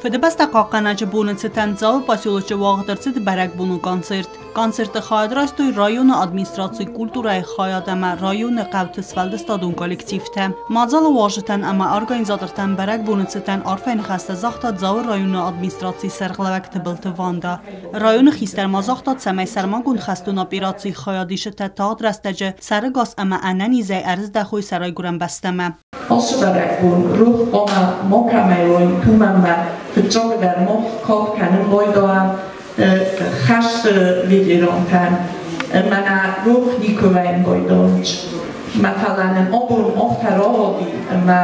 Фыдыбӕстӕ хъахъхъӕнӕджы боны цытӕн Дзауы поселочы уагъд ӕрцыд бӕрӕгбонон концерт. Концерты хайад райстой районы администрацийы культурӕйы хайад ӕмӕ районы хъӕуты сфӕлдыстадон коллективтӕ. Мадзалы уазджытӕн ӕмӕ организатортӕн бӕрӕгбоны цытӕн арфӕйы ныхӕстӕ загъта Дзауы районы администрацийы сӕргълӕууӕг Тыбылты Ванда. Районы хистӕр ма загъта, цӕмӕй сӕрмагонд хӕстон операцийы хайадисджытӕ тагъд рӕстӕджы сӕрыгас ӕмӕ ӕнӕнизӕй ӕрыздӕхой сӕ райгуырӕн бӕстӕмӕ. Ацы бӕрӕгбон рох ӕмӕ макӕмӕй туманмӕ фыццагдӕр мах кад кӕнын байдайӕм хӕсты ветерантӕн. Мӕнӕ рох никуы байдайынц. Мӕ фӕлӕ нын абон афтӕ рауади, ӕмӕ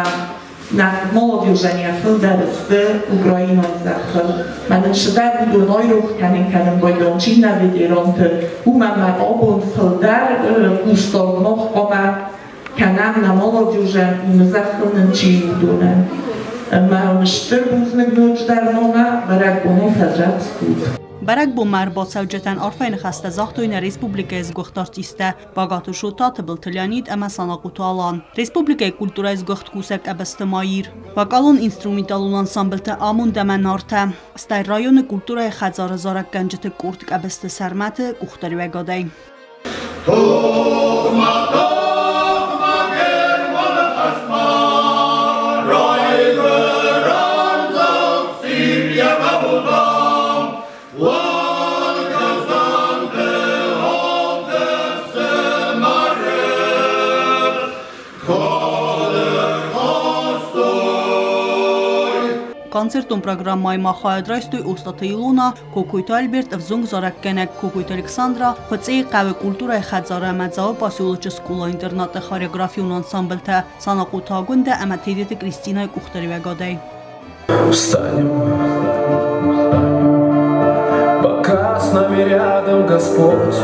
нӕ молодежӕн фылдӕр сты Украинайы зӕххыл. Мӕ нын цыдӕр уыдон айрох кӕнын кӕнын байдайынц иннӕ ветеранты. Уымӕн мӕ абон фылдӕр хъусдард мах хъуамӕ кӕнӕм нӕ молодежӕн, зӕххыл нын чи уыдонӕн. Ӕмӕ стыр бузныг ноджыдӕр номӕ бӕрӕгбонӕй фӕзӕгъдзут. Бӕрӕгбонмӕ ӕрбацӕуджытӕн арфӕйы ныхӕстӕ загътой нӕ республикӕйы сгуыхт артисттӕ Багаты Шота, Тыбылты Леонид ӕмӕ Санахъоты Алан, республикӕйы культурӕйы сгуыхт кусӕг Къӕбысты Маир, вокалон-инструменталон ансамблтӕ Амонд ӕмӕ Нартӕ, стӕй районы культурӕйы хӕдзары зарӕггӕнджыты къорд Къӕбысты Сӕрмӕты къухдариуӕгадӕй. Тохмӕ, тохмӕ, Германы хӕстмӕ, райгуырӕн зӕхх Сирийӕ уыдам, уӕд авд ӕфсымӕры кад ӕрхастой. Концертон программӕйы ма хайад райстой Остъаты Илона, Кокойты Альберт, ӕвзонг зарӕггӕнӕг Кокойты Александра, Хуыцъейы хъӕуы культурӕйы хӕдзары ӕмӕ Дзауы поселочы скъола-интернаты хореографион ансамблтӕ Санахъоты Агуындӕ ӕмӕ Тедеты Кристинайы къухдариуӕгадӕй. Встанем, пока с нами рядом Господь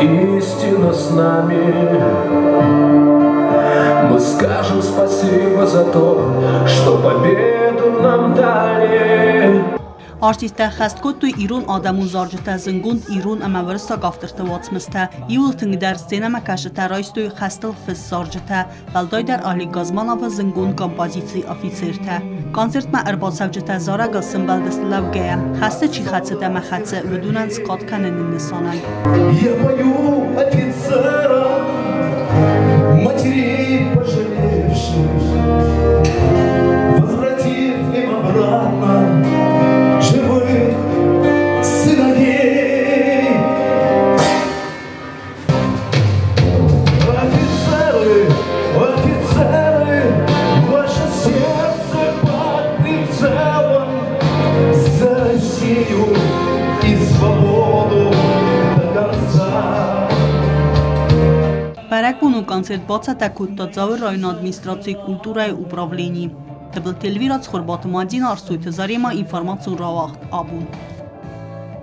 и истина с нами. Мы скажем спасибо за то, что победу нам дали. Артисттӕ хӕст кодтой ирон адӕмон зарджытӕ зындгонд ирон ӕмӕ уырыссаг авторты уацмыстӕ. Иууыл тынгдӕр сценӕмӕкӕсджытӕ райстой хӕстыл фыст зарджытӕ, уӕлдайдӕр Олег Газмановы зындгонд композици «Офицертӕ». Концертмӕ ӕрбацӕуджытӕ зарӕгыл сӕмбӕлдысты лӕугӕйӕ. Хӕсты чи хӕцыд ӕмӕ хӕцы, уыдонӕн скад кӕныны нысанӕн. Я пою офицерам, матерей пожалевших, возвратив им обратно живых сыновей. Офицеры, офицеры, ваше сердце под прицелом за Россию и свободу до конца. Бӕрӕгбонон концерт бацӕттӕ кодта Дзауы районы администрацийы культурӕйы управлени. Тыбылты Эльвира, Цхуырбаты Мадина, Арсойты Зарема, информацион рауагъд «Абон».